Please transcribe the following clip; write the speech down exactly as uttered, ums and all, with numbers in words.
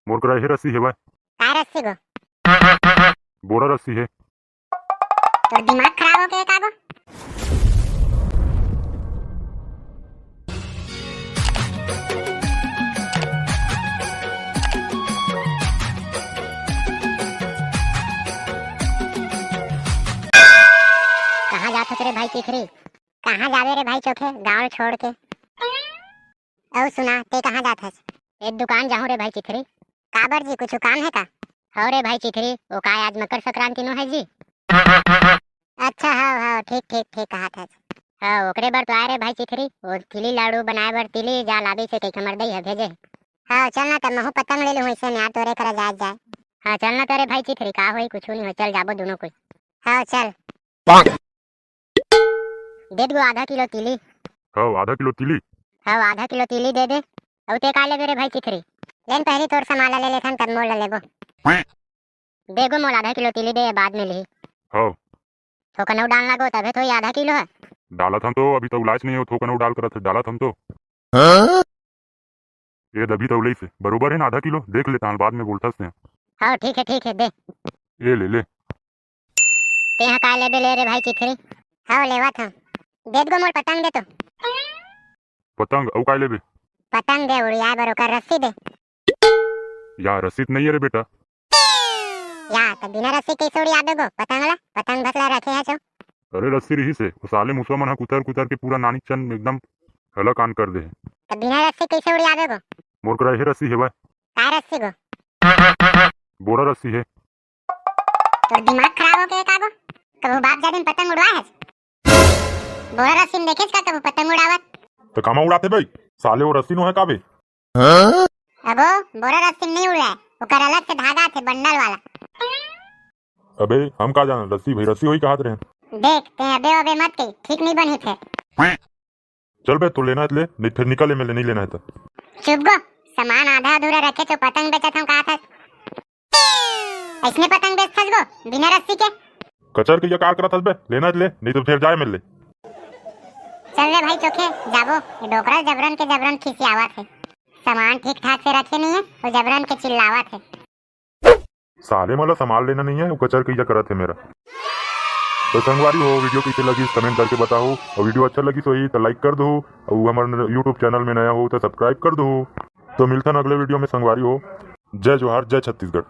मोर करा एहे रस्सी हेवय। काय रस्सी गो? बोरा रस्सी हे। तोर दिमाग खराब हो गए का गो? कहाँ जात हस रे भाई चिथरी? कहाँ जावे रे भाई चोखे, गाँव छोड़ के? अउ सुना, ते कहाँ जात हस? ए दुकान जाहूँ रे भाई चिथरी। काबर जी, कुछ काम है का? हव रे भाई चिथरी, ओ काय आज मकर संक्रांति नो है जी? अच्छा, हव हव, ठीक ठीक ठीक कहत हस। हाँ, ओकरे बर तो आए रे भाई चिथरी, ओ तिली लाडू बनाए बर तिली जा लाबे से कहिके हमर दई ह भेजे। हाँ, चल ना तब महू पतंग ले लूँ, ऐसे न्या तोरे करा जाए जाए। हाँ, चल ना तोरे भाई चिथरी, का होई, कुछ नहीं हो, चल जाबो दोनों कोई। हाँ, चल। दे दे गो आधा किलो तिली। हव, आधा किलो तिली। हव, आधा किलो तिली दे दे। अउ ते का लेबे रे भाई चिथरी? लेन पहली तोर सामान ला ले लेथन, तब मोर ला लेबो। दे गो मोला आधा किलो तिली दे, बाद में लिही। हव। थोकन अउ डालना गो, तभे तो ये आधा किलो है। डालत हम तो, अभी तो उलाच नहीं हो, थोकन अउ डाल करत है, डालत हम तो। हाँ? ए दभी तौलई से बरोबर है ना आधा किलो, देख लेता हूँ, बाद में बोलथस से। हाँ, ठीक है, ठीक है, दे। ए ले ले। तेहा काय लेबे ले रे भाई चिथरी? हाँ, लेवत हूँ। दे दे गो मोर पतंग दे तो। पतंग, अउ काय लेबे? पतंग दे, उड़ियाए बर ओकर रस्सी दे। या रस्सी तो नहीं है रे बेटा। या, त बिना रस्सी कइसे उड़ियाबे गो पतंग ला? पतंग बस ला रखे है छो। अरे रस्सी रहिस हे, ओ साले मुसवा मन ह कुतर कुतर के पूरा नानी चन एकदम हलाकान कर दे हे। त बिना रस्सी कइसे उड़ियाबे गो? मोर करा एहे रस्सी हेवय। काय रस्सी गो? बोरा रस्सी हे। तोर दिमाग खराब हो गए का गो? कभू बाप जादिन पतंग उड़वाए हस? बोरा रस्सी में देखेस का कभू पतंग उड़ावत? त कामा उड़ाते बे? साले ओ रस्सी नो है का बे? अगो, बोरा रस्सी में नहीं उड़ाए, ओकर अलग से धागा थे बंडल वाला। अबे, हम का जानन, रस्सी भाई रस्सी होई कहत रहे। देख, ते अबे अबे मत कही, ठीक नहीं बनी थे। चल बे, तो लेना है त ले, नहीं फिर निकल एमे ले, नहीं लेना है तो। चुप गो, सामान आधा अधूरा रखे छो, पतंग बेचत हम कहा था। ऐसने पतंग बेचथस गो, बिना रस्सी के? कचर के ये कार करत हस बे, लेना है त ले, नहीं तो फिर जाए मिल ले। चल रे भाई चोखे, जाबो, ये डोकरा जबरन के जबरन खिसियावत है। सामान ठीक ठाक से रखे नहीं है, वो जबरन के चिल्लावत है। साले मोला सामान लेना नहीं है, वो कचर कइया करत है मेरा। तो संगवारी हो, वीडियो कइसे लगिस, कमेंट करके बताओ, और वीडियो अच्छा लगिस होही तो लाइक कर दो, और हमर YouTube चैनल में नया हो तो सब्सक्राइब कर दो। तो मिलथन अगले वीडियो में संगवारी हो। जय जोहार, जय छत्तीसगढ़।